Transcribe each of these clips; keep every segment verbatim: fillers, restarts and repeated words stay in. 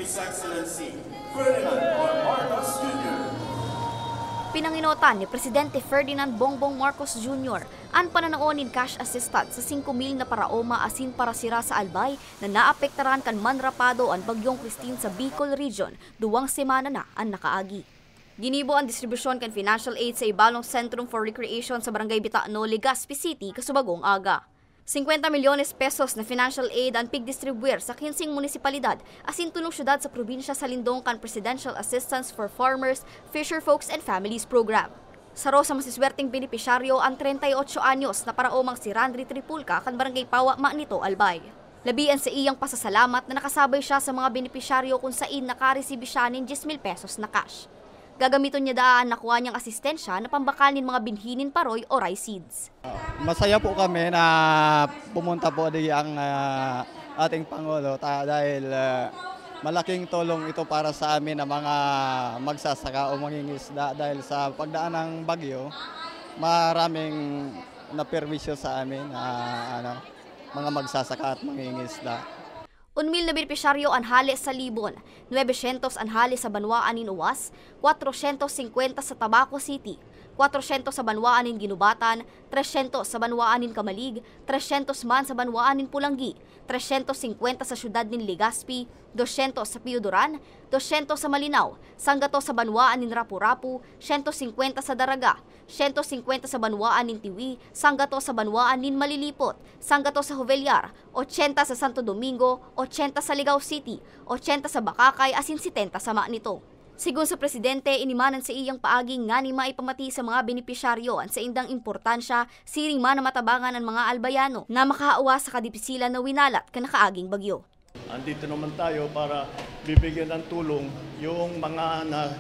His Excellency Ferdinand R. Marcos Junior. Pinanginotan ni Presidente Ferdinand Bongbong Marcos Junior an pananao nin cash assistance sa singko mil na paraoma asin parasira sa albay na naapektaran kan manrapado an Bagyong Christine sa Bicol Region duwang semana na an nakaagi. Ginibo an distribusyon kan financial aid sa Ibalong Centrum for Recreation sa Barangay Bitano, Legazpi City, kasubagong aga. Singkwenta milyones pesos na financial aid an pigdistribuir sa kinseng munisipalidad asin tolong syudad sa probinsya sa lindong kan Presidential Assistance for Farmers, Fisherfolks and Families Program. Saro sa masiswerteng benepisyaryo an treinta y ocho anyos na paraomang si Randri Tripulca kan Barangay Pawa, Manito, Albay. Labi an saiyang pasasalamat na nakasabay siya sa mga benepisyaryo kun sain nakaresibi siya nin dyes mil pesos na cash. Gagamiton niya daa an nakua niyang asistensya na pambakal nin mga binhi nin paroy o rice seeds. Masaya po kami na pumunta po di ang, ah, ating Pangulo ta-, dahil, ah, malaking tulong ito para sa amin na mga magsasaka o mangingisda dahil sa pagdaan ng bagyo, maraming naperwisyo sa amin na, ano, mga magsasaka at mangingisda. Un mil na benepisyaryo an hale sa Libon, nuebe syentos an hale sa banwaan nin Uwas, kwatrosyentos singkwenta sa Tabaco City, kwatrosyentos sa banwaan nin Guinobatan, tresyentos sa banwaan nin Camalig, tresyentos man sa banwaan nin Polangui, tresyentos singkwenta sa siyudad nin Legazpi, dosyentos sa Pioduran, dosyentos sa Malinao, sanggatos sa banwaan nin Rapu-Rapu, syentos singkwenta sa Daraga, syentos singkwenta sa banwaan nin Tiwi, sanggatos sa banwaan nin Malilipot, sanggatos sa Jovellar, ochenta sa Santo Domingo, ochenta sa Ligao City, ochenta sa Bacacay asin setenta sa Manito. Sigon sa presidente, ini man an saiyang paagi ngani maipamati sa mga benepisyaryo an saindang importansya siring man na matabangan an mga Albayano na makahawa sa kadipisilan na winalat kan nakaaging bagyo. Andito naman tayo para bibigyan ng tulong yung mga na,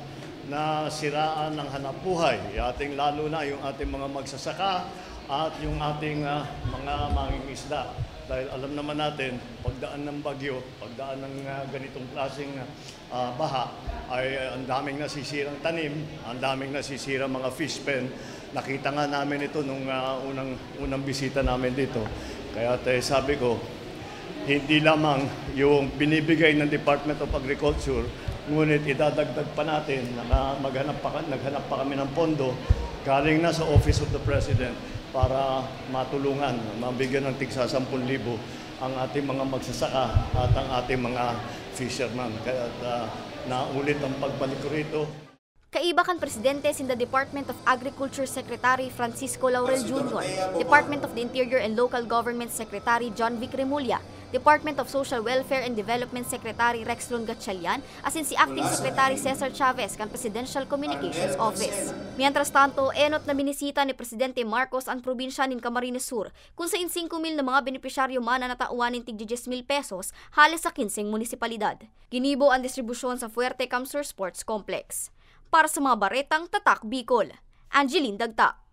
nasiraan ng hanapbuhay, yung ating, lalo na yung ating mga magsasaka at yung ating, ah, mga mangingisda. Dahil alam naman natin, pagdaan ng bagyo, pagdaan ng, ah, ganitong klaseng, ah, baha, ay, ah, ang daming nasisirang tanim, ang daming nasisirang mga fish pen. Nakita nga namin ito nung, ah, unang, unang bisita namin dito. Kaya, te, sabi ko, hindi lamang yung binibigay ng Department of Agriculture, ngunit idadagdag pa natin, naka-, maghanap pa ka-, naghanap pa kami ng pondo galing na sa Office of the President para matulungan, mabigyan ng tigsa sampung libo ang ating mga magsasaka at ang ating mga fisherman. Kaya, ah, naulit ang pagbalik ko rito. Kaiba kan presidente sinda Department of Agriculture Secretary Francisco Laurel Junior, Department of the Interior and Local Government Secretary John Vic Remulla, Department of Social Welfare and Development Secretary Rexlon Gatchalian, asin si Acting Secretary Cesar Chavez kan Presidential Communications Office. Mientras tanto, enot na binisita ni Presidente Marcos an probinsya nin Camarines Sur, kun sain singko mil na mga benepisyaryo man an natawan nin tig dyes mil pesos hale sa kinseng munisipalidad. Ginibo an distribusyon sa Fuerte Camsur Sports Complex. Para sa mga baretang Tatak Bicol, Angeline Dagta.